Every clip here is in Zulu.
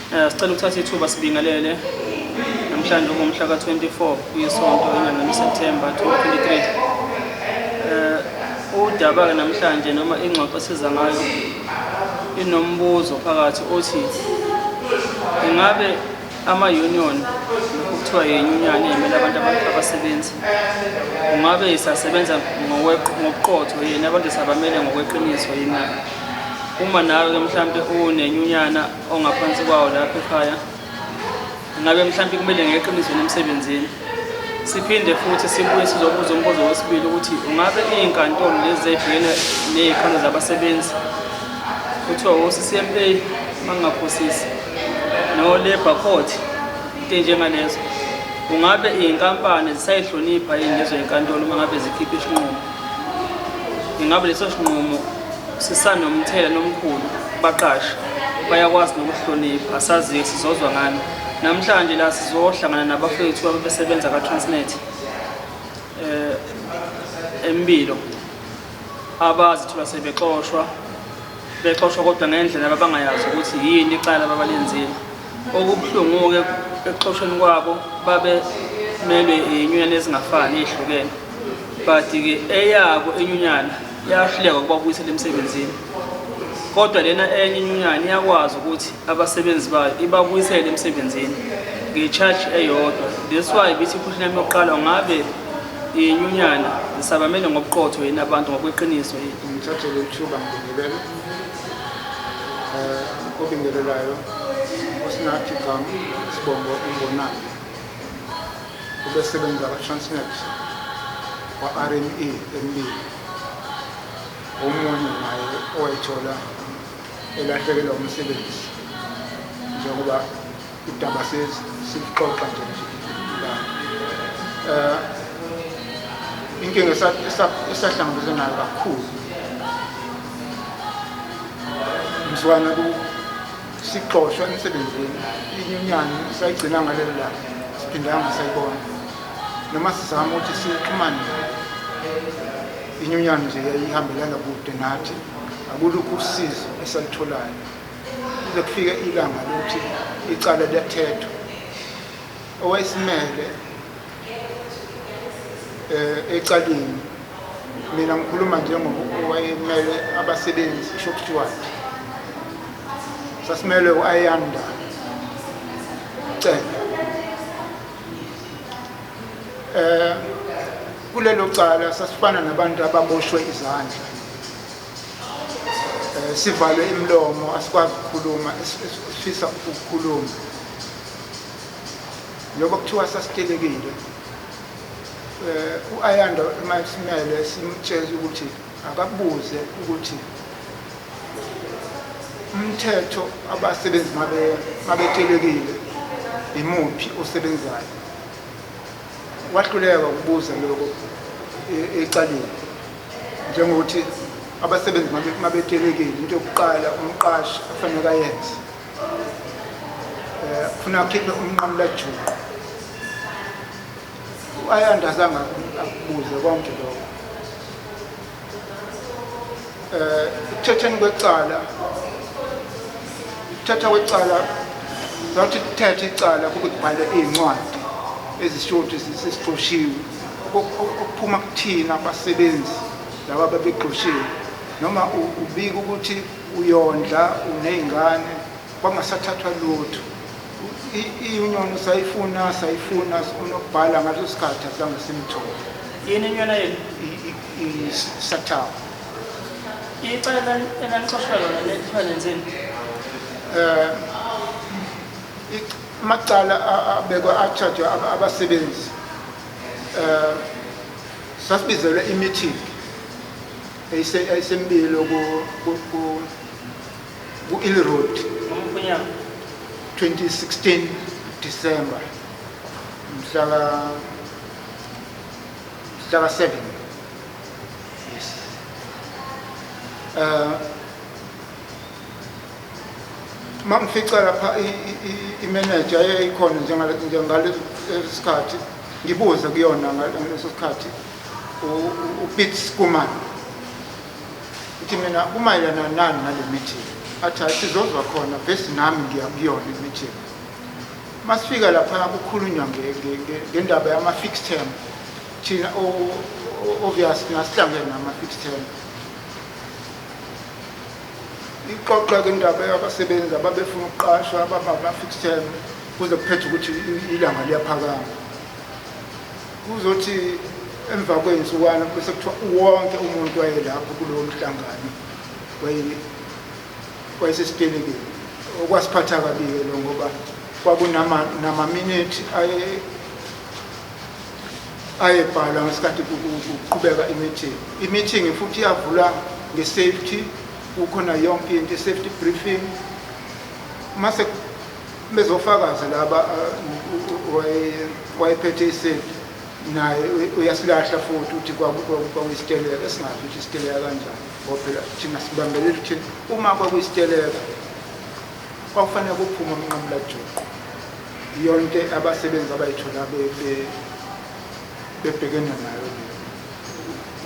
Sicela ukuthatha ithuba sibingelele namhlanje kungumhla ka-24 kuyisonto enyangeni September 2023. Udaba-ke namhlanje noma ingxoxo esiza ngayo inombuzo phakathi othi ingabe ama-union lokhu kuthiwa yinyunyana eyimele abantu abasebenzi ungabe isasebenza ngobuqotho yini abantu sabamele ngokweqiniso yini na? Uma nawe-ke mhlampe unenyunyana ongaphansi kwawo lapha ekhaya ngabe mhlampe kumele ngeqiniso nemsebenzini. Siphinde futhi sibuye sizobuza umbuzo wesibili ukuthi ungabe iy'nkantolo lezi ey'bhekene ney'khalo zabasebenzi kuthiwa o-CCMA mangingaphosisi no-Labour Court into enjengalezo ungabe iy'nkampani zisayihlonipha yini lezo y'nkantolo uma ngabe zikhipha isinqumo, ingabe leso sinqumo sisanomthelela omkhulu kubaqashi bayakwazi nokuhlonipha? Asazi-ke sizozwa ngani namhlanje la sizohlangana nabafethu ababesebenza ka-Transnet eMbilo abazithola sebexoshwa bexoshwa kodwa ngendlela ababangayazi ukuthi yini icala ababalenzile. Okubuhlungu-ke ekuxoshweni kwabo babemelwe iy'nyunyana ezingafani ey'hlukene, but-ke eyabo inyunyana yahluleka ukubabuyisela emsebenzini, kodwa lena enye inyunyana iyakwazi ukuthi abasebenzi bayo ibabuyisele emsebenzini nge-charge eyodwa. That's why bithi i-question yami yokuqala ngabe iy'nyunyana zisabamele ngobuqotho yini abantu ngokweqiniso yini? Ngithathe leli thuba ngibingelele obingelelayo uSinathi Gama Sibongo Umbonani ubesebenza ka-Transnet kwa-RME eMbili, omunye naye owayithola elahlekelwa umsebenzi njengoba udaba sesixoxa nje la. Inkinga esahlangabezana nayo kakhulu mzwana sixoshwa emsebenzini, inyunyana sayigcina ngalelo langa, siphindanga sayibona noma sizama ukuthi sixhumane nayo. Inyunyana nje yayihambelana kude nathi, akulukho usizo esalitholayo kuze kufike ilanga lokuthi icala liyathethwa. Owayesimele ecaleni, mina ngikhuluma njengowayemele abasebenzi, shop steward, sasimele u-Ayanda Cele. Kulelo cala sasifana nabantu ababoshwe izandla, sivalwe imilomo, asikwazi ukukhuluma esifisa ukukhuluma. Njengoba kuthiwa sasitelekile, u-Ayanda uma simele simtshele ukuthi akabuze ukuthi umthetho abasebenzi mabetelekile imuphi osebenzayo, wahluleka ukubuza lokho ecaleni. Njengokuthi abasebenzi mabetelekile, into yokuqala umqashi afanele ayenze ufuna akhiphe umnqamulajuqu. U-Ayanda azange akubuze konke lokho. Ekuthetheni kwecala, ukuthatha kwecala, zathi kuthethe icala kuke kubhale iy'ncwadi ezisho ukuthi sesixoshiwe, okuphuma kuthina abasebenzi laba ababexoshiwe, noma ubika ukuthi uyondla uney'ngane, kwangasathathwa lutho. I-union sayifuna sayifuna unobhala ngaleso sikhathi azange simthole. Yini inyona yenu? I-SATAWU. Icala enanixoshwa lona kuthiwa nenzeni? Amacala abekwa athathwa abasebenzi, sasibizelwe i-meeting eyiseMbilo ku-Ely Road 2016 December mhla ka 7. Yes. Mangifica lapha i-manager eyayikhona njengaleso sikhathi, ngibuze kuyona ngaleso sikhathi uPete Schoeman ukuthi mina kumayelana nani nale meeting. Athi hayi, sizozwa khona vese, nami ngiya kuyona i-meeting. Masifika lapha kukhulunywa ngendaba yama-fixed term. Thina obvious nasihlangene nama-fixed term. Ixoxa-ke indaba yabasebenzi ababefuna ukuqashwa abama-fixed term, kuze kuphethe ukuthi ilanga liyaphakama. Kuzothi emva kwey'nsukwana bese kuthiwa wonke umuntu wayelapho kulowo mhlangano wayesesitelekile. Okwasiphatha kabi-ke lo, ngoba kwakunamaminithi ayebhalwa ngesikhathi kuqhubeka i-meeting. I-meeting futhi iyavula nge-safety, kukhona yonke into, i-safety briefing. Mase bezofakaza laba, wayephethe i-safety naye uyasilahla futhi, uthi kwakuyisiteleka. Esingazi ukuthi isiteleka kanjani, ngoba phela thina sibambelele ukuthi uma kwakuyisiteleka kwakufanele kuphume umnqamulajuqu. Iyona into abasebenzi abayithola bebhekene nayo leyo.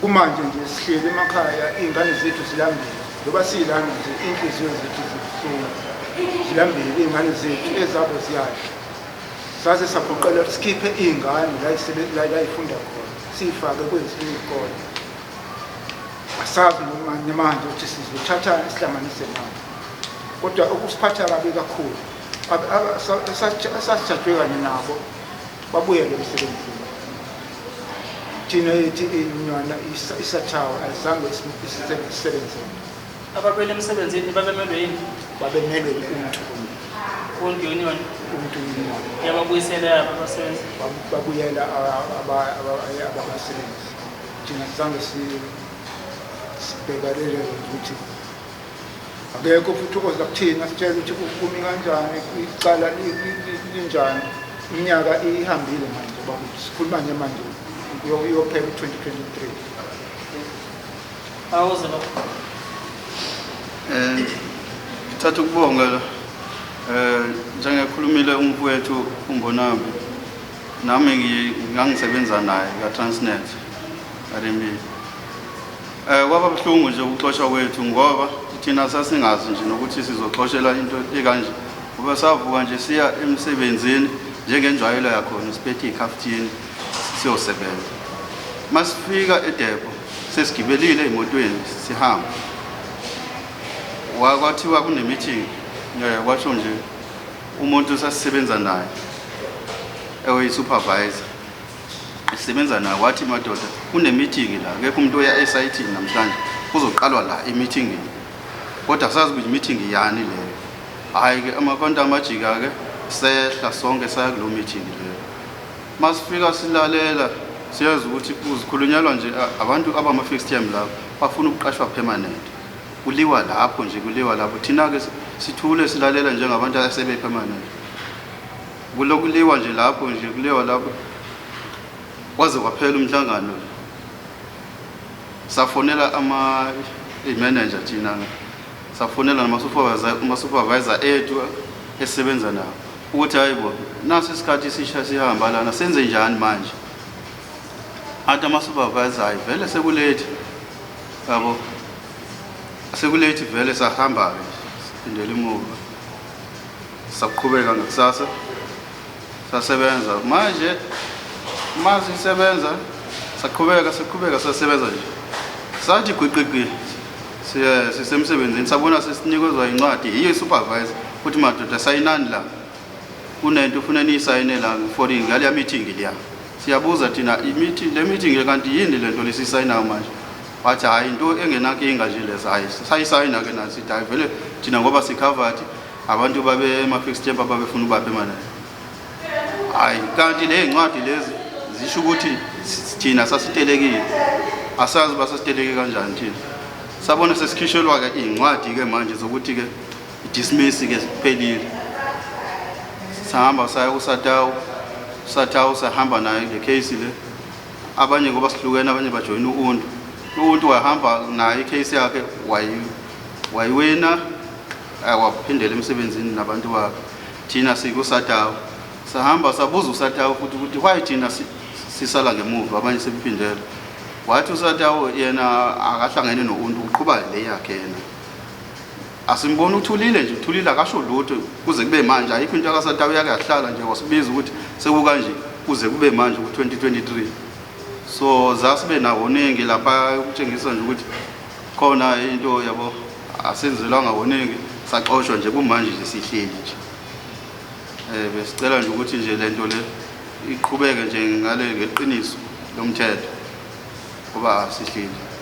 Kumanje nje sihleli emakhaya, iy'ngane zethu zilambile. Njengoba siyilana nje, iy'nhliziyo zethu zibuhlungu, zilambile iy'ngane zethu, ezabo ziyadla. Saze saphoqela ukuthi sikhiphe iy'ngane la y'funda khona, siy'fake kwezinye iy'kole. Asazi noma namanje ukuthi sizothatha sihlanganise nabo, kodwa okusiphatha kabi kakhulu, esasijajwe kanye nabo babuyele emsebenzini. Thina yethi inywana iSATAWU ayizange isebenzele. Ababuyele emsebenzini babemelwe yini? Babemelwe umuntu. UNtu Union. Umuntu union. Yababuyisela yabo abasebenzi. Babuyela ababasebenzi. Thina zange sibhekalele ukuthi akekho futhi oza kuthina sitshela ukuthi kumi kanjani icala, linjani. Iminyaka ihambile manje, bakuthi sikhuluma nje manje iyophela u-2023. Awuze baba. Ngithatha ukubonga la, njengekhulumile umfowethu uMbonambi, nami ngangisebenza naye ka Transnet RMB. Kwaba buhlungu nje ukuxoshwa kwethu, ngoba thina sasingazi nje nokuthi sizoxoshelwa into ekanje, ngoba savuka nje siya emsebenzini njengenjwayelo yakhona, siphethe ikhaftini siyosebenza. Masifika edepo sesigibelile emotweni sihamba, kwathiwa kune-meeting. Kwasho nje umuntu sasisebenza naye oyi-supervisor sisebenza naye, wathi, "Madoda, kune-meeting la, akekho umuntu oya esayithini namhlanje, kuzoqalwa la e-meetingini." Kodwa sazi ukuthi i-meeting yani leyo. Hhayi-ke, amabantu amajika-ke, sehla sonke saya kulowo meeting leyo. Masifika silalela, siyazi ukuthi kuzikhulunyelwa nje abantu abama-fixed term labo bafuna ukuqashwa permanent. Kuliwa lapho nje, kuliwa lapho. Thina-ke sithule silalela njengabantu asebe-permanent. Kulokuliwa nje lapho nje, kuliwa lapho kwaze kwaphela umhlangano. Safonela ama i-manager thina, safonela nama-supervisor ethu esisebenza nawo ukuthi hayi bo, nasi isikhathi sisha sihamba lana, senze njani manje? Athi ama-supervisor, hayi vele seku-late yabo, seku-late vele. Sahamba-ke, siphindela emuva, saqhubeka ngakusasa sasebenza. Manje masisebenza, saqhubeka, saqhubeka, sasebenza nje, sathi gwiqiqi sisemsebenzini, sabona sesinikezwa incwadi yiyo i-supervisor ukuthi, "Madoda, sayinani la, kunento ufuna niyisayine la for ngaleya meeting leya." Siyabuza thina, i-meeting le meeting le kanti yini lento lesiyisayinayo manje? Wathi, "Hhayi, into engenankinga nje leza." Hhayi, sayisayina-ke nathi, sithi hhayi vele thina ngoba si-covered, abantu babe ema-fixed term ababefuna uba permanent. Hhayi, kanti le ncwadi lezi zisho ukuthi thina sasitelekile. Asazi uba sasiteleke kanjani thina. Sabona sesikhishelwa-ke iy'ncwadi-ke manje zokuthi-ke i-dismiss-ke, kuphelile. Sahamba saya kuSATAWU. SATAWU sahamba naye le case le. Abanye ngoba sihlukene, abanye bajoyina u-Untu. U-Untu wahamba naye i-case yakhe, wayiwina, waphindela emsebenzini nabantu bakhe. Thina sikuSATAWU, sahamba sabuza uSATAWU futhi ukuthi why thina sisala ngemuva, abanye sebephindela. Wathi uSATAWU yena akahlangene no-Untu, uqhuba le yakhe yena. Asimboni uthulile nje, uthulile akasho lutho kuze kube manje. Ayikho into akasathi uyake yahlala nje wasibiza ukuthi sekukanje kuze kube manje ku-2023. So zasibe nawo ningi lapha ukutshengisa nje ukuthi khona into yabo asenzelwanga woningi, saxoshwa nje kumanje nje sihleli nje. Besicela nje ukuthi nje lento le iqhubeke nje ngale ngeqiniso lomthetho ngoba asihleli.